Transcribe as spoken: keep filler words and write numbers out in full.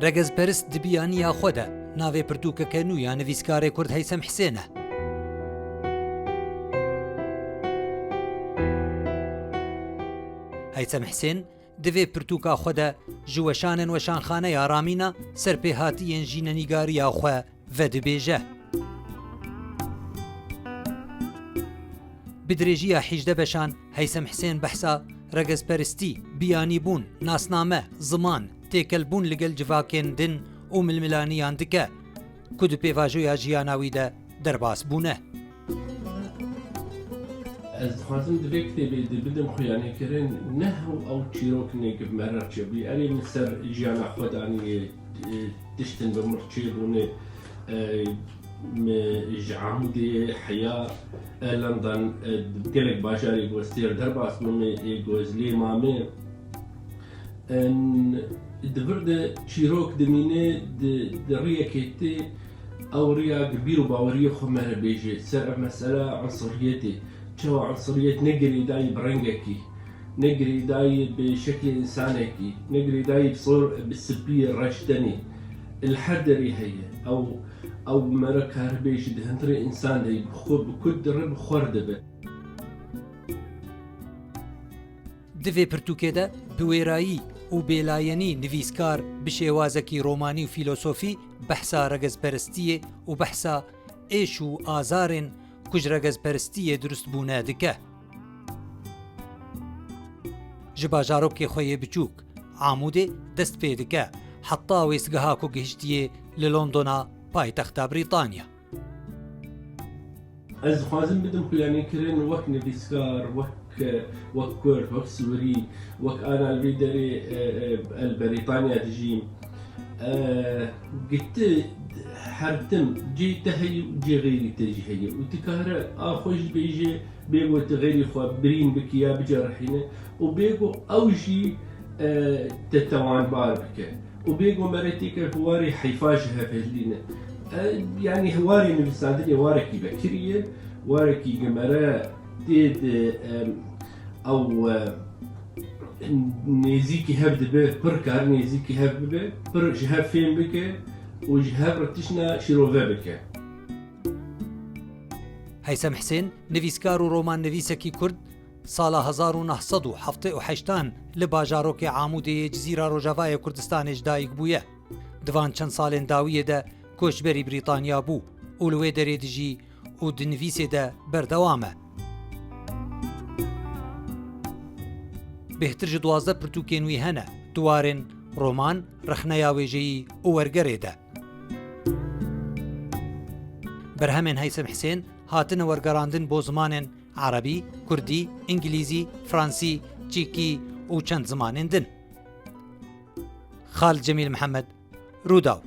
Regezperist di biyaniya xwe de navê pirtûkeke nû ya nivîskarê kurd Heysem Hisên e. Heysem Hisên di vê pirtûka xwe de ji weşanên weşanxaneya Ramîna serpêhatiyên jînenîgariya xwe vedibêje. Bi dirêjiya hîjdeh beşan Heysem Hisên behsa regezperistî, biyanîbûn, nasname, ziman, têkelbûn li gel civakên din û milmilaniyan dike ku di pêvajoya jiyana wî de derbas bûne. Ez dixwazim di vê kitêbê de bidim xuyanîkirin, ne hew ew çîrok ne ki bi me re çêbûyî. Erê, min ser jiyana xwe danî, e, tiştin bi mir çêbûne, e, min ji Amûdê heya, e, London, e, gelek bajarê ku ez têr derbas bûme, ê ku ez lê mame. Em, di vir de çîrok dimîne, di, di riyekê tê, ew riya gi bîr û baweriyê xwe me re bêje. Ser ev mesela unsuriyetê. Çawa unsuriyet ne girêdayî bi rengekî, ne girêdayî bi şeklê însanekî, ne girêdayî bi sor, bi sipî reştenê. Li her derê heye. Ew, ew bi me re karibêje di hundirê însan de, bi xwe, bi ku dire, bi xwe re dibe. Di vê pirtûkê de bi wêrayî û bêlayenî nivîskar bi şêwazekî romanî û fîlosofî behsa regezperistiyê û behsa êş û azarên ku ji regezperistiyê dirust bûne dike. Ji bajarokê xwe yê biçûk, Amûdê, dest pê dike, heta wêsgeha ku gihiştiye li Londona paytexta Brîtanya. Ez dixwazim bidim xuyanîkirin wek nivîskar, wek, wek kurd, wek siwirî, wek ana li vê derê, e, e, li Berîtanya dijîm. E, gitti her tim cê te heye û cê xeyrî te jî heye. Û tu kare a xwe jî bêje, bê ku tu xeyrî xwe birîn bikî ya bicerihîne û bê ku ew jî, e, te tewanbar bike. Û bê ku me re têke ku warê heyfa ji hev hilîne. E, yanî warê nivîsandinê warekî vekirî ye, warekî gi me re tê di, em, ew, e, nêzîkî hev dibe, pir kar nêzîkî hev bibe, pir ji hev fêm bike û ji hev re tiştna şîrove bike. Heysem Hisên, nivîskar û romannivîsekî kurd, sala hezar û neh sed û heftê û heştan li bajarokê Amûdê yê Cizîra Rojavayê Kurdistanê ji dayik bûye. Di van çend salên dawiyê de koçberî Brîtanya bû û li wê derê dijî û di nivîsê de berdewam e. Bêhtir ji duwazdeh pirtûkên wî hene, di warên roman, rexneya wêjeyî û wergerê de. Berhemên Heysem Hisên hatine wergerandin bo zimanên erebî, kurdî, îngilîzî, fransî, çîkî û çend zimanên din. Xalid Cemîl Mihemed, Rûdaw.